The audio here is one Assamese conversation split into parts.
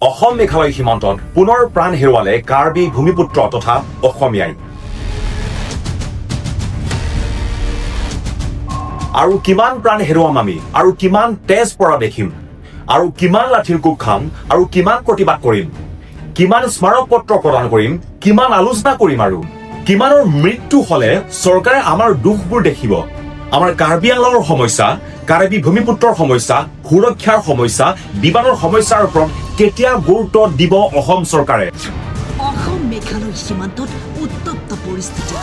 অসম মেঘালয় সীমান্তত পুনৰ প্ৰাণ হেৰুৱালে কাৰ্বি ভূমিপুত্ৰ তথা অসমীয়াই। আৰু কিমান প্ৰাণ হেৰুৱাম আমি? আৰু কিমান তেজ পৰা দেখিম? আৰু কিমান লাঠিৰ কোব খাম? আৰু কিমান প্ৰতিবাদ কৰিম? কিমান স্মাৰক পত্ৰ প্ৰদান কৰিম? কিমান আলোচনা কৰিম? আৰু কিমানৰ মৃত্যু হলে চৰকাৰে আমাৰ দুখবোৰ দেখিব? আমাৰ কাৰ্বি আংলঙৰ সমস্যা, কাৰ্বি ভূমিপুত্ৰৰ সমস্যা, সুৰক্ষাৰ সমস্যা, বিবাদৰ সমস্যাৰ ওপৰত কেতিয়া গুৰুত্ব দিব অসম চৰকাৰে? অসম মেঘালয় সীমান্তত উত্তপ্ত পৰিস্থিতি।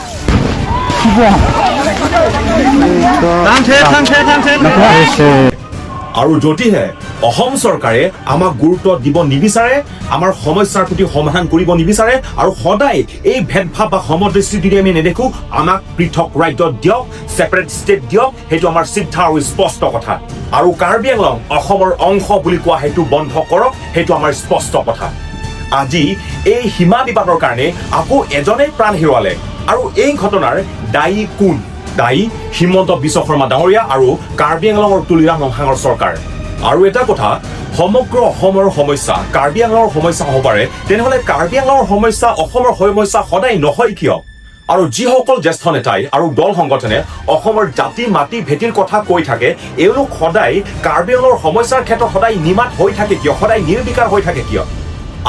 আৰু যদিহে অসম চৰকাৰে আমাক গুৰুত্ব দিব নিবিচাৰে, আমাৰ সমস্যাৰ প্ৰতি সমাধান কৰিব নিবিচাৰে আৰু সদায় এই ভেদভাৱ বা সমদৃষ্টি যদি আমি নেদেখো, আমাক পৃথক ৰাজ্য দিয়ক, ছেপাৰেট ষ্টেট দিয়ক। সেইটো আমাৰ চিধা আৰু স্পষ্ট কথা। আৰু কাৰ্বি আংলং অসমৰ অংশ বুলি কোৱা সেইটো বন্ধ কৰক, সেইটো আমাৰ স্পষ্ট কথা। আজি এই সীমা বিবাদৰ কাৰণে আকৌ এজনে প্ৰাণ হেৰুৱালে। আৰু এই ঘটনাৰ দায়ী কোন? দায়ী হিমন্ত বিশ্ব শৰ্মা ডাঙৰীয়া আৰু কাৰ্বি আংলঙৰ তুলিৰাম ৰংহাঙৰ চৰকাৰ। আৰু এটা কথা, সমগ্ৰ অসমৰ সমস্যা কাৰ্বি আংলঙৰ সমস্যা হ'ব পাৰে, তেনেহ'লে কাৰ্বি আংলঙৰ সমস্যা অসমৰ সমস্যা সদায় নহয় কিয়? আৰু যিসকল জ্যেষ্ঠ নেতাই আৰু দল সংগঠনে অসমৰ জাতি মাটি ভেটিৰ কথা কৈ থাকে, এওঁলোক সদায় কাৰ্বি আংলঙৰ সমস্যাৰ ক্ষেত্ৰত সদায় নিমাত হৈ থাকে কিয়? সদায় নিৰ্বিকাৰ হৈ থাকে কিয়?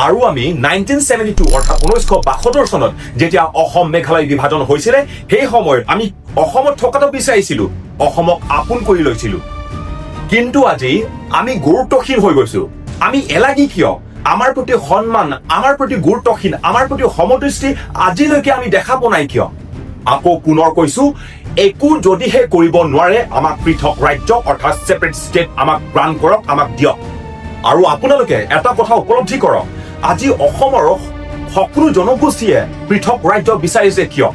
আৰু আমি 1972 অৰ্থাৎ 1972 চনত যেতিয়া অসম মেঘালয় বিভাজন হৈছিলে, সেই সময়ত আমি অসমত থকাটো বিচাৰিছিলো, অসমক আপোন কৰি লৈছিলো। কিন্তু আজি আমি গুৰুত্বহীন হৈ গৈছো। আমি এলাগী কিয়? আমাৰ প্ৰতি সন্মান, আমাৰ প্ৰতি গুৰুত্বহীন, আমাৰ প্ৰতি সমদৃষ্টি আজিলৈকে আমি দেখা পোৱা নাই কিয়? আকৌ পুনৰ কৈছো, একো যদিহে কৰিব নোৱাৰে, আমাক পৃথক ৰাজ্য অৰ্থাৎ ছেপাৰেট ষ্টেট আমাক গ্ৰাণ্ট কৰক, আমাক দিয়ক। আৰু আপোনালোকে এটা কথা উপলব্ধি কৰক, আজি অসমৰ সকলো জনগোষ্ঠীয়ে পৃথক ৰাজ্য বিচাৰিছে কিয়?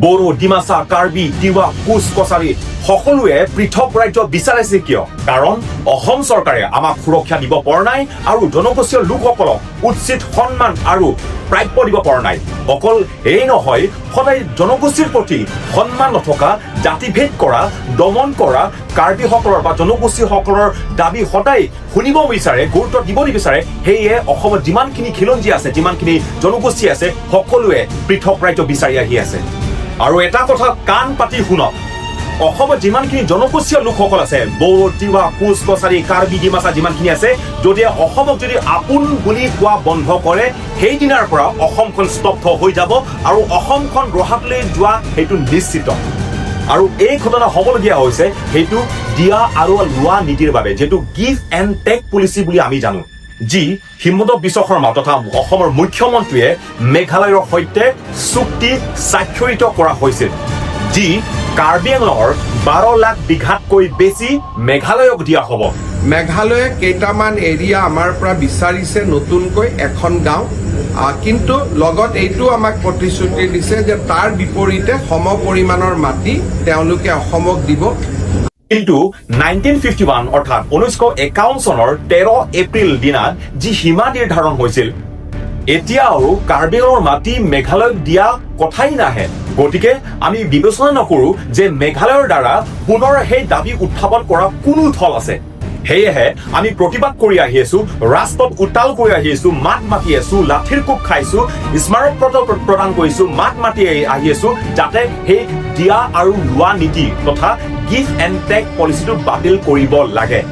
বড়ো, ডিমাচা, কাৰ্বি, তিৱা, কোচ কছাৰী সকলোৱে পৃথক ৰাজ্য বিচাৰিছে কিয়? কাৰণ অসম চৰকাৰে আমাক সুৰক্ষা দিব পৰা নাই আৰু জনগোষ্ঠীয় লোকসকলক উচিত সন্মান আৰু প্ৰাপ্য দিব পৰা নাই। অকল এই নহয়, সদায় জনগোষ্ঠীৰ প্ৰতি সন্মান নথকা, জাতিভেদ কৰা, দমন কৰা, কাৰ্বিসকলৰ বা জনগোষ্ঠীসকলৰ দাবী সদায় শুনিব বিচাৰে, গুৰুত্ব দিব নিবিচাৰে। সেয়ে অসমত যিমানখিনি খিলঞ্জীয়া আছে, যিমানখিনি জনগোষ্ঠী আছে, সকলোৱে পৃথক ৰাজ্য বিচাৰি আহি আছে। আৰু এটা কথা কাণ পাতি শুনক, অসমত যিমানখিনি জনগোষ্ঠীয় লোকসকল আছে, বড়ো, তিৱা, কোচ কছাৰী, কাৰ্বি, ডিমাচা যিমানখিনি আছে, যদি অসমক যদি আপোন বুলি কোৱা বন্ধ কৰে, সেইদিনাৰ পৰা অসমখন স্তব্ধ হৈ যাব আৰু অসমখন ৰসাতললৈ যোৱা সেইটো নিশ্চিত। আৰু এই ঘটনা হ'বলগীয়া হৈছে সেইটো দিয়া আৰু লোৱা নীতিৰ বাবে, যিটো গিভ এণ্ড টেক পলিচি বুলি আমি জানো, যি হিমন্ত বিশ্ব শৰ্মা তথা অসমৰ মুখ্যমন্ত্ৰীয়ে মেঘালয়ৰ সৈতে চুক্তি স্বাক্ষৰিত কৰা হৈছিল, যি কাৰ্বি আংলঙৰ 12 লাখ বিঘাতকৈ বেছি মেঘালয়ক দিয়া হ'ব। মেঘালয়ে কেইটামান এৰিয়া আমাৰ পৰা বিচাৰিছে, নতুনকৈ এখন গাঁও, কিন্তু লগত এইটো আমাক প্ৰতিশ্ৰুতি দিছে যে তাৰ বিপৰীতে সম পৰিমাণৰ মাটি তেওঁলোকে অসমক দিব। কিন্তু 1951 অৰ্থাৎ 1951 চনৰ 13 এপ্ৰিল দিনাত যি সীমা নিৰ্ধাৰণ হৈছিল, এতিয়াও কাৰ্বি আংলঙৰ মাটি মেঘালয়ক দিয়া কথাই নাহে। গতিকে আমি বিবেচনা নকৰো যে মেঘালয়ৰ দ্বাৰা পুনৰ সেই দাবী উত্থাপন কৰা কোনো থল আছে। সেয়েহে আমি প্ৰতিবাদ কৰি আহি আছো, ৰাজপথ উত্তাল কৰি আহি আছো, মাত মাতি আছো, লাঠিৰ কোব খাইছো, স্মাৰক পত্ৰ প্ৰদান কৰিছো, মাত মাতি আহি আছো, যাতে সেই দিয়া আৰু লোৱা নীতি তথা গিভ এণ্ড টেক পলিচিটো বাতিল কৰিব লাগে।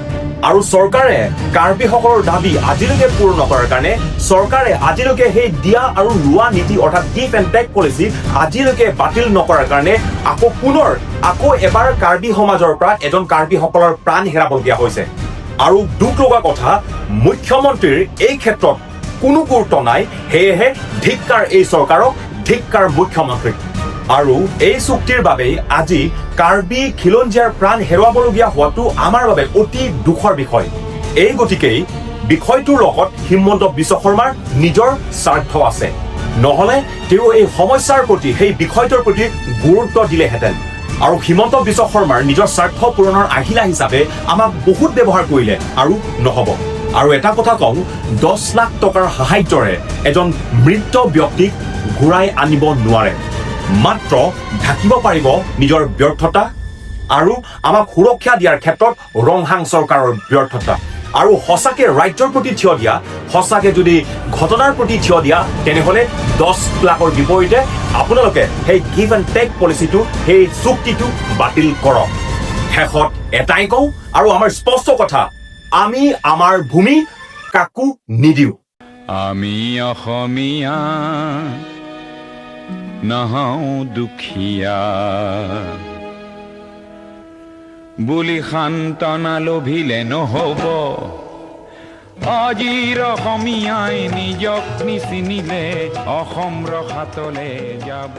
আৰু চৰকাৰে কাৰ্বিসকলৰ দাবী আজিলৈকে পূৰণ নকৰাৰ কাৰণে, চৰকাৰে আজিলৈকে সেই দিয়া আৰু লোৱা নীতি অৰ্থাৎ গিভ এণ্ড টেক পলিচি আজিলৈকে বাতিল নকৰাৰ কাৰণে আকৌ পুনৰ আকৌ এবাৰ কাৰ্বি সমাজৰ পৰা এজন কাৰ্বিসকলৰ প্ৰাণ হেৰাবলগীয়া হৈছে। আৰু দুখ লগা কথা, মুখ্যমন্ত্ৰীৰ এই ক্ষেত্ৰত কোনো গুৰুত্ব নাই। সেয়েহে ধিক্কাৰ এই চৰকাৰক, ধিক্কাৰ মুখ্যমন্ত্ৰীক। আৰু এই চুক্তিৰ বাবেই আজি কাৰ্বি খিলঞ্জীয়াৰ প্ৰাণ হেৰুৱাবলগীয়া হোৱাটো আমাৰ বাবে অতি দুখৰ বিষয়। এই গতিকেই বিষয়টোৰ লগত হিমন্ত বিশ্ব শৰ্মাৰ নিজৰ স্বাৰ্থ আছে, নহলে তেওঁ এই সমস্যাৰ প্ৰতি, সেই বিষয়টোৰ প্ৰতি গুৰুত্ব দিলেহেঁতেন। আৰু হিমন্ত বিশ্ব শৰ্মাৰ নিজৰ স্বাৰ্থ পূৰণৰ আহিলা হিচাপে আমাক বহুত ব্যৱহাৰ কৰিলে, আৰু নহ'ব। আৰু এটা কথা কওঁ, 10 লাখ টকাৰ সাহায্যৰে এজন মৃত ব্যক্তিক ঘূৰাই আনিব নোৱাৰে, মাত্ৰ ঢাকিব পাৰিব নিজৰ ব্যৰ্থতা আৰু আমাক সুৰক্ষা দিয়াৰ ক্ষেত্ৰত ৰংহাং চৰকাৰৰ ব্যৰ্থতা। আৰু সঁচাকে ৰাজ্যৰ প্ৰতি থিয় দিয়া, সঁচাকে যদি ঘটনাৰ প্ৰতি থিয় দিয়া, তেনেহ'লে 10 লাখৰ বিপৰীতে আপোনালোকে সেই গিভ এণ্ড টেক পলিচিটো, সেই চুক্তিটো বাতিল কৰক। শেষত এটাই কওঁ আৰু আমাৰ স্পষ্ট কথা, আমি আমাৰ ভূমি কাকো নিদিওঁ। আমি অসমীয়া নহওঁ দুখীয়া বুলি সান্তনা লভিলে নহ'ব। আজিৰ অসমীয়াই নিজক নিচিনিলে অসম ৰসাতলে যাব।